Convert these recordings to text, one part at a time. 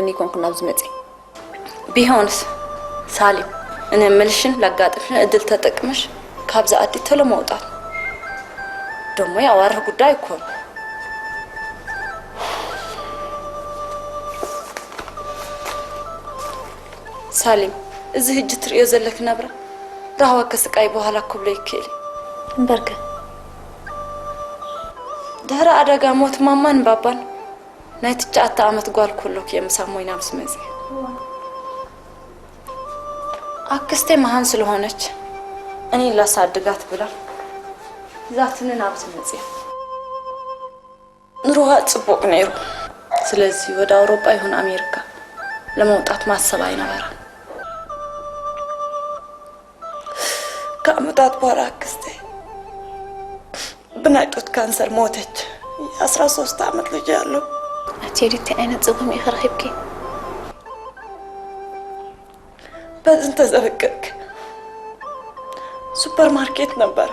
እኔ ኮንኩ ናብዚ መጽእ። ቢሆንስ ሳሊም፣ እነ ምልሽን ላጋጥምሽን እድል ተጠቅመሽ ካብዛ ኣዲ ተሎ መውጣት ደሞ ያዋርህ ጉዳይ እኮ ነው። ሳሊም፣ እዚ ህጂ ትርእዮ ዘለክ ነብራ ራህዋ ከስቃይ በኋላ ክብሎ ይክእል እዩ። እምበርከ ድሕሪ ኣደጋ ሞት ማማን ባባን ናይ ትሽዓተ ዓመት ጓል ኩሎክ እየ ምሳብ ሞይ ናብዚ መፅእ። ኣክስቴ መሃን ስለሆነች እኔ ላሳድጋት ብላ ይዛትኒ ናብዚ መፅእ። ኑሮዋ ጽቡቕ ነይሩ። ስለዚህ ወደ አውሮፓ ይሁን አሜሪካ ለመውጣት ማሰብ አይነበረም። ከዓመታት በኋላ አክስቴ ብናይ ጡት ካንሰር ሞተች። የአስራ ሶስት ዓመት ልጅ ያለው። ኣቲ ዲቲ ዓይነት ጽጉም ኢኺ ረኺብኪ? በዝን ተዘብቅክ ሱፐርማርኬት ነበረ።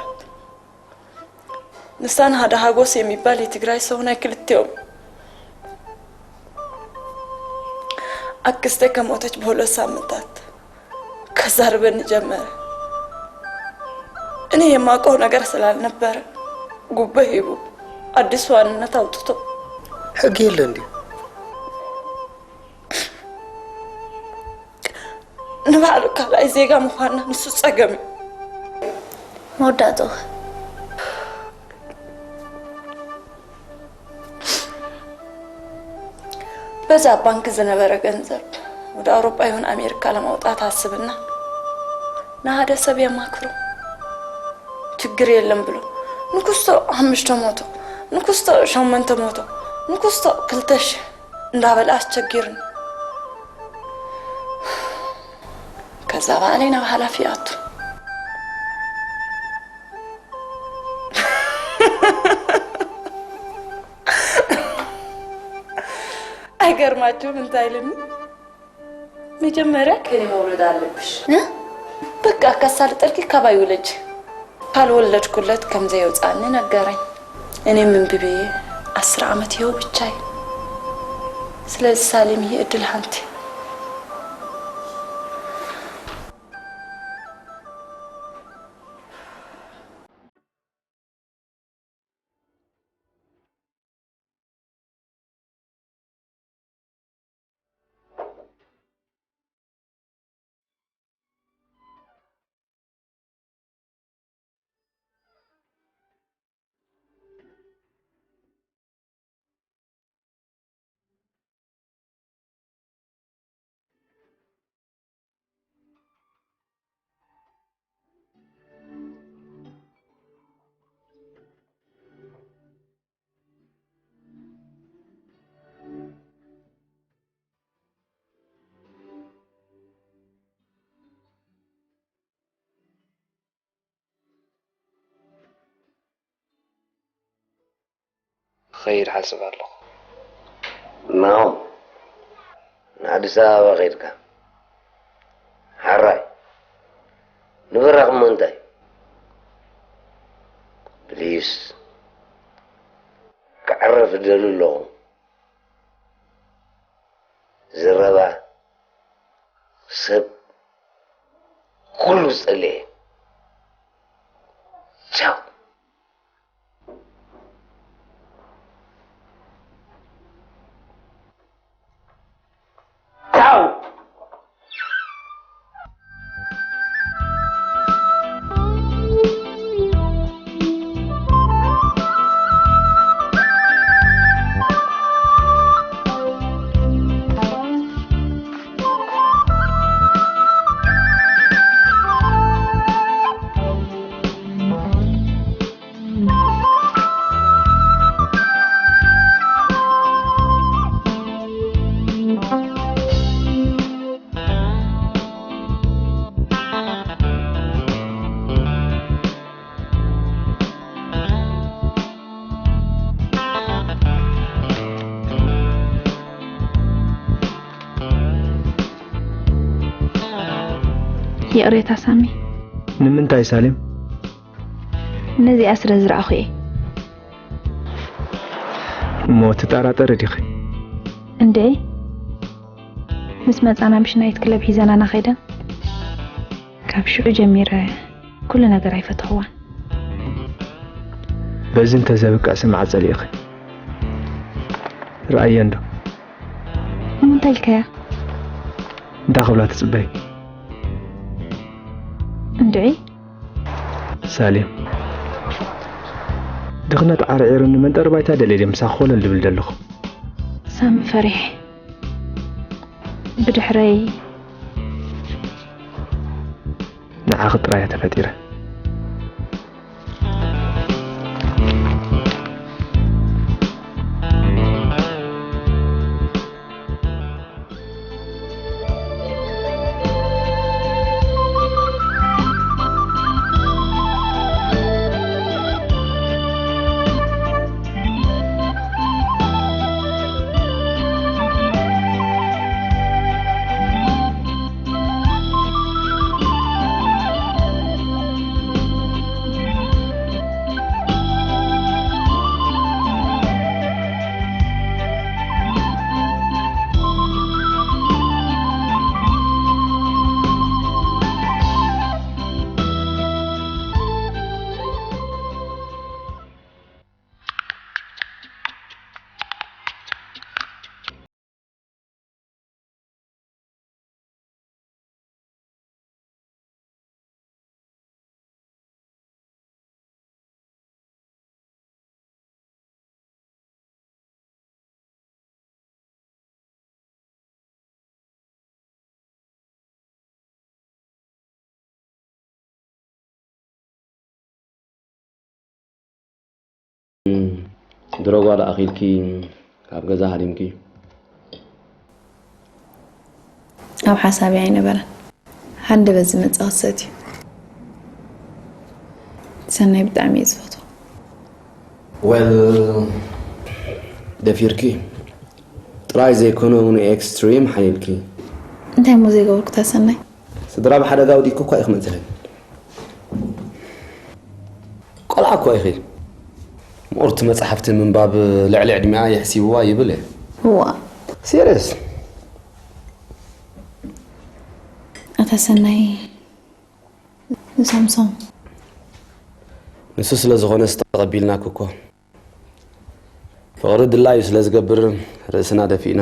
ንሳን ሓደ ሀጎስ የሚባል የትግራይ ሰው ናይ ክልቴውም። አክስቴ ከሞተች በሁለት ሳምንታት ከዛርበን ጀመረ። እኔ የማውቀው ነገር ስላልነበረ ጉቦ ሂቡ አዲስ ዋንነት አውጥቶ ሕጊ የለ እንዴ? ንባዕሉ ካልኣይ ዜጋ ምዃንና ንሱ ጸገም እዩ። መወዳእትኡ በዛ ባንክ ዝነበረ ገንዘብ ወደ አውሮፓ ይሁን አሜሪካ ለማውጣት አስብና ንሃደ ሰብ የማክሮ። ችግር የለም ብሎ ንኩስቶ ሓሙሽተ መቶ፣ ንኩስቶ ሸሞንተ መቶ፣ ንኩስቶ ክልተ ሺህ እንዳበለ ኣስቸጊሩኒ። ከዛ በዓለይ ናብ ሓላፊ ኣቱ። ኣይገርማችሁም እንታይ ኢልኒ? መጀመርያ ከኔ መውለድ ኣለብሽ። እ? በቃ ከሳልጠልኪ ካባይ ውለጅ። ካልወለድኩለት ከም ዘየውጻኒ ነገረኝ። እኔ ምን ብዬ አስር ዓመት ይኸው ብቻዬ። ስለዚህ ሳሌም ይሄ እድል ሃንቲ። ክኸይድ ሓስብ ኣለኹ። ናው፣ ንኣዲስ ኣበባ ኸይድካ ሓራይ ንብራኽ እሞ እንታይ? ፕሊስ፣ ክዕረፍ እደሊ ኣለኹ። ዝረባ ሰብ ኩሉ ዝጸልኤ። ቻው። ቻው። ይቕሬታ ሳሚ። ንምንታይ ሳሌም? ነዚኣ ስለ ዝረኣኹ እየ። እሞ ትጠራጠሪ ዲኺ? እንዴ፣ ምስ መጻና ምሽ ናይት ክለብ ሒዘና ናኸይደ። ካብ ሽዑ ጀሚረ ኩሉ ነገር ኣይፈተኽዋን። በዚ እንተዘብቅዕ ስምዓ ጸሊእኺ። ርኣየ እንዶ። እሞ እንታይ ኢልካያ? እንታይ ክብላ ትጽበይ? እንድዒ ሳሌም፣ ድኽነት ዓርዒሩኒ መንጠሪ ባይታ ደልየ ድየ ምሳኺ ኮለል ድብል ዘለኹ? ሳሚ ፈሪሐ። ብድሕረይ ንዓኺ ጥራይ እየ ተፈጢረ። ድሮ ጓል ኣኺልኪ ካብ ገዛ ሃዲምኪ። ኣብ ሓሳበይ ኣይነበረን። ሃንደበት ዝመጽእ ክሰትዩ። ሰናይ ብጣዕሚ እየ ዝፈትዎ። ወል ደፊርኪ ጥራይ ዘይኮነ እውን ኤክስትሪም ሓሊልኪ። እንታይ እሞ ዘይገበርኩ እታ ሰናይ? ስድራ ብሓደጋ ወዲቅኪ እኳ እዩ ክመጽእ ይኽእል። ቆልዓ እኮ ኢኺ። ምኡርቲ መጻሕፍቲ ምንባብ ልዕሊ ዕድሚኣ የሕሲብዋ ይብል እየ። እዋ ሲሪየስ። ኣታ ሰናይ ንሳምሶም ንሱ ስለ ዝኾነ ዝተቐቢልናክ እኮ። ፍቕሪ ድላዩ ስለ ዝገብር ርእስና ደፊእና።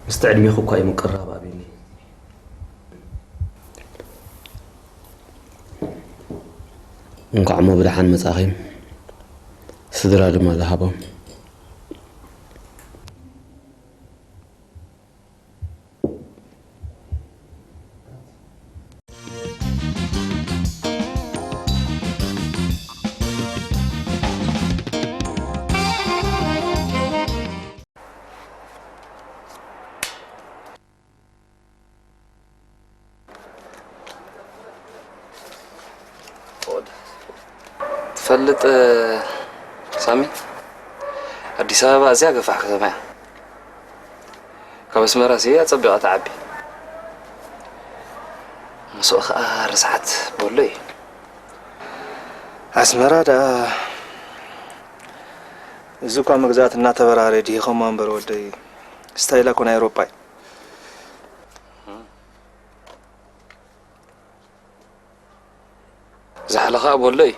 ምስቲ ዕድሜኹ እኳ እዩ ምቅራብ ኣብኒ። እንኳዕ እሞ ብደሓን መጻኺ። ስድራ ድማ ዝሃቦም። ትፈልጥ ሳሚ፣ ኣዲስ ኣበባ ኣዝያ ገፋሕ ከተማ እያ። ካብ ኣስመራ ሲ ኣጸቢቓ ትዓቢ። ምስኡ ኸኣ ርስሓት ቦሎ እዩ። ኣስመራ ደኣ እዚ እኳ መግዛእቲ እናተበራረ ድሂኸማ እምበር ወደይ፣ ስታይላ እኮ ናይ ኤውሮጳ እዩ። ዛሕላ ኸኣ ቦሎ እዩ።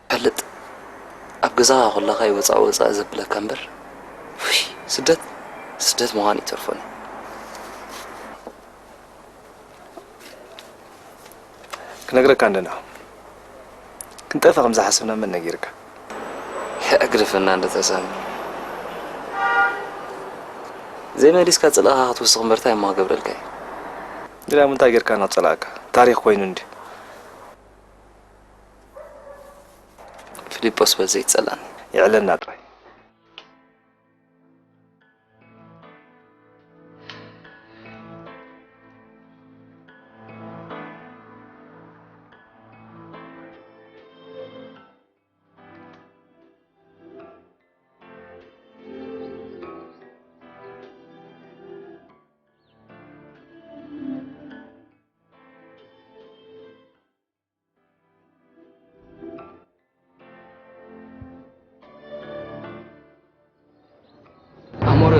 ፈልጥ፣ ኣብ ገዛኻ ከለኻ እዩ ወጻእ ወጻእ ዘብለካ እምበር፣ ውይ፣ ስደት ስደት ምዃኑ ይተርፎን እዩ። ክነግረካ እንድና ክንጠፍእ ከም ዝሓሰብና መን ነጊርካ? የዕግርፍና እንደ ተሳሚ። ዘይመሊስካ ጽልእኻ ክትውስኽ እምበር እንታይ እሞ ክገብረልካ እዩ? ግዳ ምንታይ ጌርካ ኢና ክጸላእካ? ታሪኽ ኮይኑ እንድዩ። ፊሊጶስ በል ዘይትጸላእኒ። የዕለልና ጥራይ።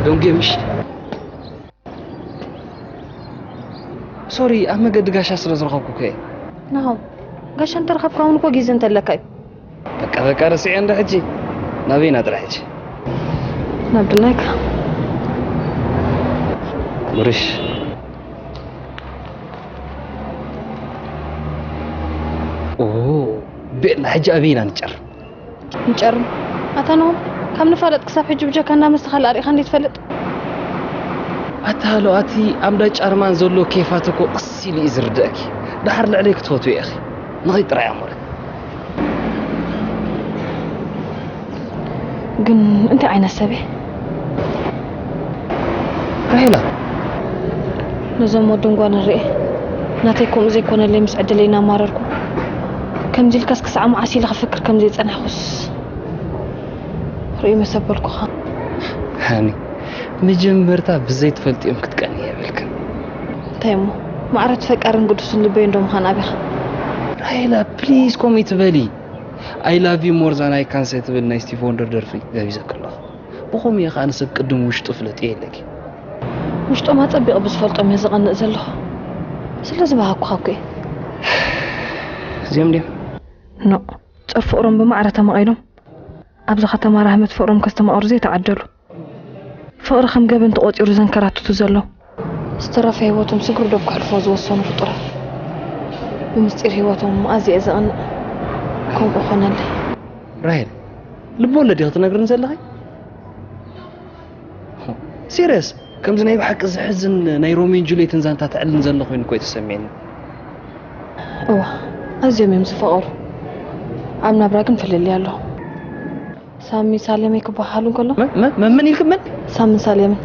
ዶንጌ ምሽ ሶሪ፣ ኣብ መገዲ ጋሻ ስለ ዝረኸብኩ እኮ እየ። ናሆም፣ ጋሻ እንተረኸብካ እውን እኮ ግዜ እንተለካ እዩ። በቃ በቃ፣ ረስዐ እንዶ ሕጂ። ናበይና ጥራሕ ሕጂ? ናብ ድላይካ። ምርሽ። ኦ፣ ቤላ፣ ሕጂ ኣበይና ንጨር? ንጨርም። ኣታ ናሆም፣ ካብ ንፋለጥ ክሳብ ሕጂ ብጀካ እንዳ መስተ ካልእ ኣሪእኻ እንዴ ትፈልጥ? ኣታ ሃሎ፣ ኣቲ ኣብ እንዳ ጫርማን ዘሎ ኬፋት እኮ ቀስ ኢሉ እዩ ዝርድኣኪ። ደሓር ልዕለይ ክትፈትዊ ኢኺ። ንኸይድ ጥራይ ኣሞረ። ግን እንታይ ዓይነት ሰብ እየ? ራሄላ። ነዞም ወድን ጓልን ርኤ፣ ናተይ ከምኡ ዘይኮነለይ ምስ ዕድለይ እናማረርኩ፣ ከምዚ ኢልካስ ክሳዕ መዓስ ኢለ ክፍክር ከም ዘይጸናሕኩስ ርእዩ መሰበልኩኻ። ሃኒ፣ መጀመርታ ብዘይትፈልጥዮም ክትቀኒ የብልክን። እንታይ እሞ? ማዕረ እቲ ፈቃርን ግዱስን ልበይ እንዶ ምዃን ኣቢኻ። ራሄላ፣ ፕሊዝ ከምኡ ትበሊ። I love you more than I can say ትብል ናይ ስቲቭ ወንደር ደርፊ ጋቢዘኪ ኣለኹ። ብኸምኡ እየ ከኣ ንሰብ ቅድም ውሽጡ ፍለጥዮ ኢለኪ። ውሽጦም ኣጸቢቐ ብዝፈልጦም እየ ዝቐንእ ዘለኹ። ስለ ዝበሃኩኻ እኮ እየ። እዚኦም ድዮም? ኖእ፣ ጸር ፍቕሮም ብማዕረ ተማቒሎም፣ ኣብዚ ከተማ ራህመት ፍቕሮም ከስተማቕሩ ዘይተዓደሉ። ፍቕሪ ከም ገበን ተቖጺሩ ዘንከራትቱ ዘለዉ። ዝተረፈ ህይወቶም ስግር ዶብ ከሕልፎ ዝወሰኑ ፍጡራት። ብምስጢር ህይወቶም ኣዝየ እየ ዘቕንእ። ከምኡ ኾነለይ። ራሄል፣ ልቢ ወለድ ኢኺ ትነግርኒ ዘለኺ? ሲርየስ፣ ከምዚ ናይ ብሓቂ ዘሕዝን ናይ ሮሚዮን ጁልየትን ዛንታ ተዕልልኒ ዘሎ ኮይኑ እኮ እዩ ተሰሚዕኒ። እዋ፣ ኣዝዮም እዮም ዝፋቐሩ። ኣብ ናብራ ግን ፍልልይ ኣሎ። ሳሚ ሳሌመይ ክበሃሉ እንከሎ መ-፣ መ-፣ መ-፣ መን ኢልክ? መን? ሳምን ሳሌምን።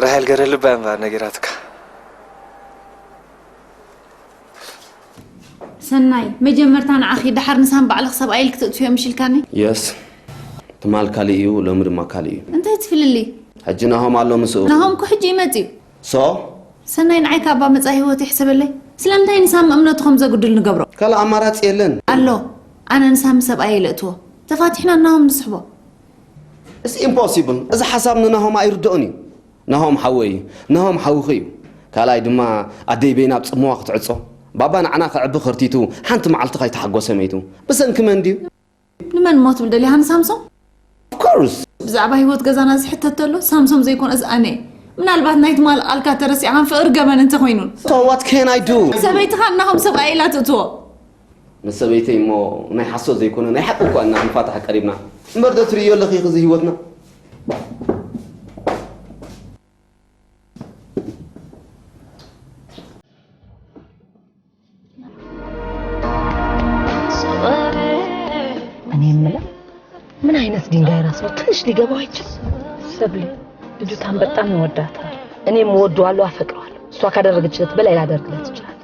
ራሄል ገረ ልባ እምበር ነጊራትካ። ሰናይ፣ መጀመርታ ንዓኺ፣ ደሓር ንሳን ባዕልኽ ሰብኣይ ኢልክ ትእትዮ ምሽ ኢልካኒ? የስ፣ ትማል ካልእ እዩ፣ ሎሚ ድማ ካልእ እዩ። እንታይ እቲ ፍልልይ? ሕጂ ናሆም ኣሎ ምስኡ። ናሆም እኮ ሕጂ ይመጽእ እዩ። ሶ? ሰናይ፣ ንዓይ ካብ መጻኢ ህይወት ይሕሰበለይ። ስለምንታይ ንሳም እምነቱ ከም ዘጉድል ንገብሮ? ካልእ ኣማራጺ የለን። ኣሎ። ኣነ ንሳም ሰብኣይ የለእትዎ። ተፋቲሕና ናሆም ንስሕቦ። It's impossible። እዚ ሓሳብ ንናሆም ኣይርድኦን እዩ። ናሆም ሓወይ እዩ። ናሆም ሓውኺ እዩ። ካልኣይ ድማ ኣደይ በይና ኣብ ጽምዋ ክትዕጾ። ባባ ንዓና ከዕቢ ከርቲቱ ሓንቲ መዓልቲ ከይተሓጎሰ መይቱ። ብሰንኪ መን ድዩ? ንመን እሞ ትብል ደሊኻ ንሳምሶም? Of course። ብዛዕባ ህይወት ገዛና ዝሕተት ተሎ ሳምሶም ዘይኮነስ ኣነ እየ። ምናልባት ናይ ትማል ቃልካ ተረሲዕካን ፍቕሪ ገበን እንተኾይኑን። So what can I do? ሰበይትኻ ናሆም ሰብኣይ ኢላ ትእትዎ። ንሰበይተይ እሞ ናይ ሓሶት ዘይኮነ ናይ ሓቂ እኳ እና ክንፋታሕ ቀሪብና። እምበር ዶ ትርእዮ ኣለኺ እዚ ህይወትና? እኔ የምለው ምን አይነት ድንጋይ ራስ ነው? ትንሽ ሊገባው አይችልም። ሰብሊ፣ ልጅቷን በጣም ይወዳታል። እኔም እወደዋለሁ፣ አፈቅረዋለሁ። እሷ ካደረገችለት በላይ ላደርግለት እችላለሁ።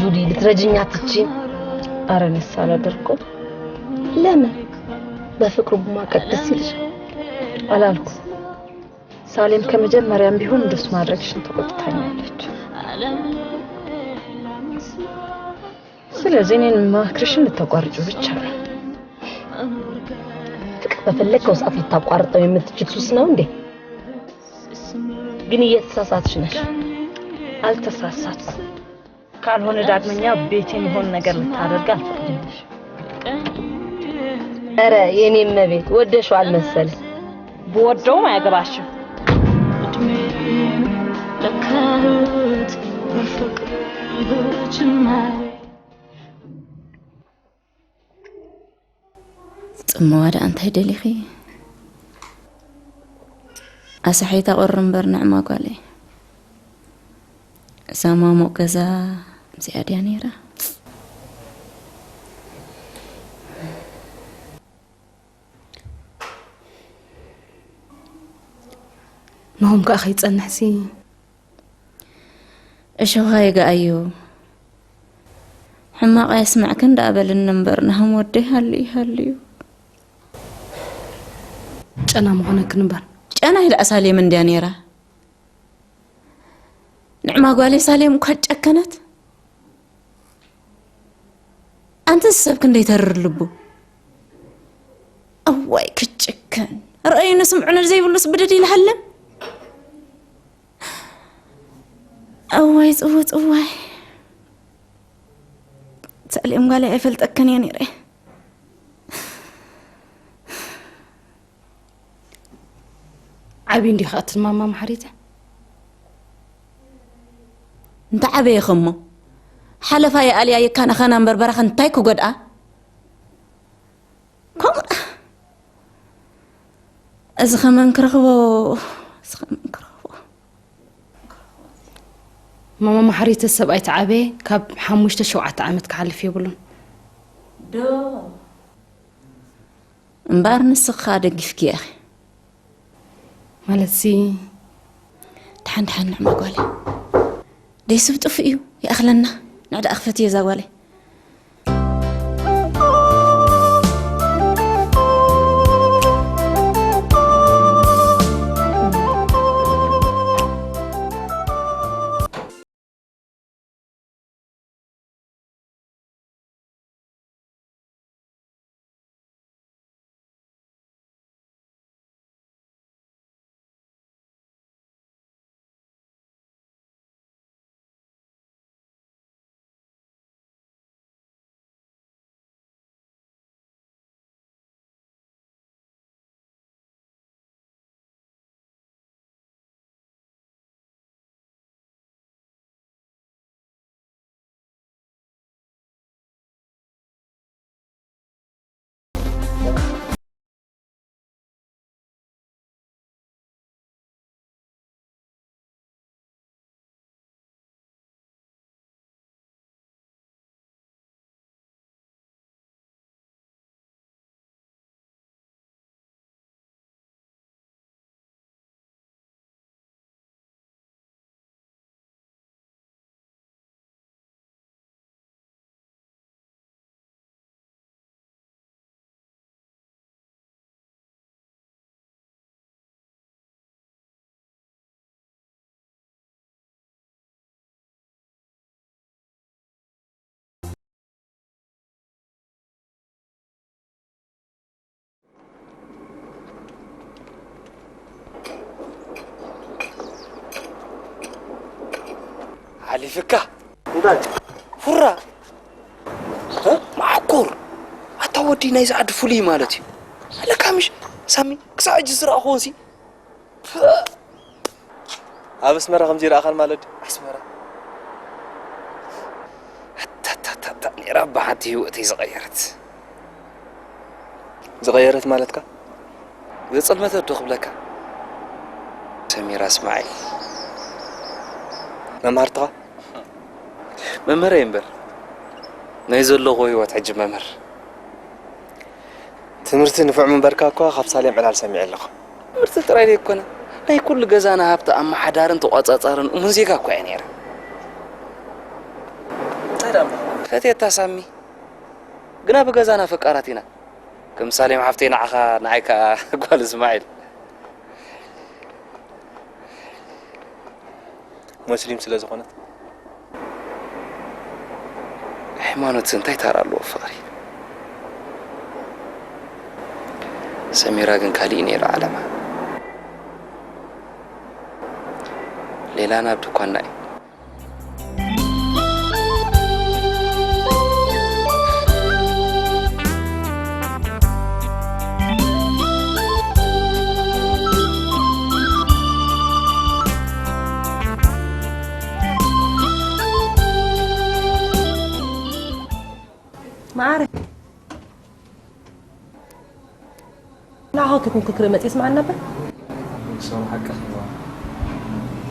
ጁዲ፣ ልትረጅኝ አትችይም? አረ እኔስ አላደርገውም። ለምን? በፍቅሩ ብማቀቅ ደስ ይልሻል? አላልኩም። ሳሌም ከመጀመሪያም ቢሆን እንደሱ ማድረግሽን ተቆጥታኛለች። ስለዚህ እኔን መክርሽን ልታቋርጪው ብቻ ነው። ፍቅር በፈለግከው ሰዓት ልታቋርጠው የምትችል ሱስ ነው እንዴ? ግን እየተሳሳትሽ ነሽ። አልተሳሳትኩም። ካልሆነ ዳግመኛ ቤቴን የሆነ ነገር ልታደርግ አልፈቅድልሽ። ኧረ የኔ እመቤት ወደሽዋል መሰለኝ። ብወደውም አያገባሽም። ጽምዋ ደኣ እንታይ ደሊኺ? ኣሳሒታ ቁሪ እምበር ንዕማ ጓለይ። እዛ ማሙቕ ገዛ እዚኣ ድያ ነይራ? ናሆም ከኣ ከይጸንሕሲ። እሾኻ ይግኣዩ። ሕማቕ ኣየስምዕክን ደኣ በልኒ እምበር፣ ናሆም ወደይ ሃልዩ ሃልዩ። ጨና ምኾነክን እምበር። ጨና ኢላ ሳሌም እንድያ ነይራ። ንዕማ ጓለይ ሳሌም እኳ ጨከነት። ኣንተ ሰብ ክንደይ ተርር ልቡ። እዋይ ክጭከን። ረኣዩኒ ስምዑኒ ዘይብሉስ ብድድ ኢልሃለም። እዋይ ጽውጽዋይ። ሳሌም ጓለይ ኣይፈልጠክን እየ ነይረ። ዓብዩ እንዲኻ እትንማማ ማሕሪተ። እንተ ዓበየ ኸሞ ሓለፋ የኣልያ የካን ኣኸና እምበር በረኸ እንታይ ክጎድኣ? ከምኡ ደኣ። እዚ ኸመን ክረኽቦ፣ እዚ ኸመን ክረኽቦ። ማማ ማሕሪተ ሰብኣይ ተዓበየ ካብ ሓሙሽተ ሸውዓተ ዓመት ክሓልፍ የብሉን። ዶ? እምበኣር ንስኻ ደጊፍኪ ኢኺ። ማለትሲ? ደሓን ደሓን ንዕማ ጓለይ። ደይ ስብ ጥፉእ እዩ፣ ይኣኽለና። ንዕዳ ኣኽፈት እየ እዛ ጓለይ። ሓሊፍካ እንታይ? ሁራ። እ? ማዕኮር። ኣታ ወዲ ናይዚ ዓዲ ፍሉይ ማለት እዩ። ኣለካ ምሽ ሳሚ፣ ክሳዕ ሕጂ ዝረኣኹዎንሲ። ኣብ ኣስመራ ከምዚ ይረኣኻን ማለት ድዩ? ኣስመራ። ኣታ፣ ኣታ፣ ኣታ፣ ኣታ፣ ነይራ ብሓንቲ ህይወተይ ዝቐየረት። ዝቐየረት ማለትካ? ዘጸልመተት ዶ ክብለካ? ሰሚራ እስማዒል። መምሃርትኻ? መምህረይ እምበር። ናይ ዘለኹዎ ህይወት ሕጂ መምህር። ትምህርቲ ንፉዕ ምንበርካ እኳ ካብ ሳሌም ዕላል ሰሚዐ ኣለኹ። ትምህርቲ ጥራይ ዘይኮነ፣ ናይ ኩሉ ገዛና ሃብቲ ኣመሓዳርን ተቋጻጻርን እሙን ዜጋ እኳ እየ ነይረ። እንታይ ደኣ እሞ? ፈትየታ ሳሚ። ግና ብገዛና ፈቃራት ኢና። ከም ሳሌም ሓፍተይ ንዓኻ፣ ንዓይ ከኣ ጓል እስማዒል። ሙስሊም ስለ ዝኾነት። ሃይማኖት እንታይ ታራ ኣለዎ ፍቕሪ? ሰሚራ ግን ካሊእ ነይሩ ዓለማ። ሌላ ናብ ድኳንና እዩ። መዓረ ንዓኻ ከይኮንኩ ክርኢ መጽእ ስምዓኒ ነበር።